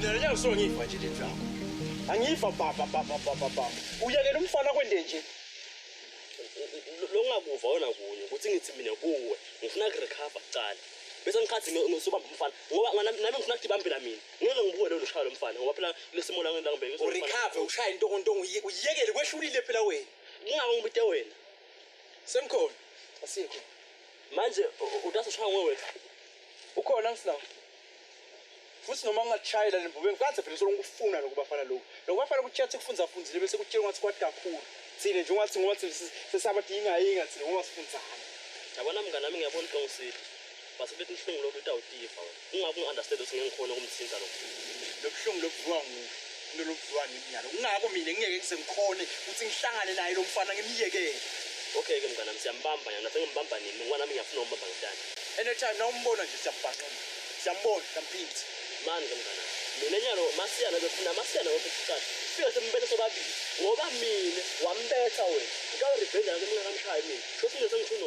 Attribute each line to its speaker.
Speaker 1: Mina nyalo so ngifa nje lendlu yakho. Angifa baba. Uyekela umfana kwende nje.
Speaker 2: Lo ngakuva wona kunye ukuthi ngithi mina kuwe ngifuna ukurecover kucala. Bese ngikhathi ngizobamba umfana ngoba nami ngifuna ukudibambela mina. Ngeke ngibuke lo shaya lo mfana ngoba phela lesimo la ngibeke.
Speaker 1: Urecover ushaya intongontongo uyekele kwehlulile phela wena.
Speaker 2: Ngingako ngibite wena.
Speaker 1: Semkhona. Asikho.
Speaker 2: Manje udasoshaya ngowethu.
Speaker 1: Ukhona ngisinawo. Futhi noma ngingachayela lembube ngikathe phela ngikufuna lokubafana lokho. Lokubafana kuchathe kufunza funzile bese kutshela ngathi kwathi kakhulu. Thina nje ungathi ngoba sesabathi ingayinga thina ngoba sifundzana.
Speaker 2: Yabona mngani nami ngiyabona into ngisile. Base bethi ihlungu lokho utawutifa wena. Ungabe ungiunderstand ukuthi ngikhona ukumthinta lo.
Speaker 1: Lobuhlungu lobuvuka into lobuvuka ngeminyalo. Kungako mina ngeke ngisemkhone ukuthi ngihlangane naye lo mfana ngimiyekele.
Speaker 2: Okay ke mngani nami siyambamba yana sengimbamba nini ngoba nami ngiyafuna ukumbamba ngitani.
Speaker 1: Anytime na umbona nje siyambhaqa. Siyambona samphindi.
Speaker 2: Mani ke mngani. Mina nyalo masiyana befuna masiyana ngokuthi fika sembethe sobabili ngoba mina wambetha wena. Ngikawe revenge nami ngamshaya mina. Shothi nje sengifuna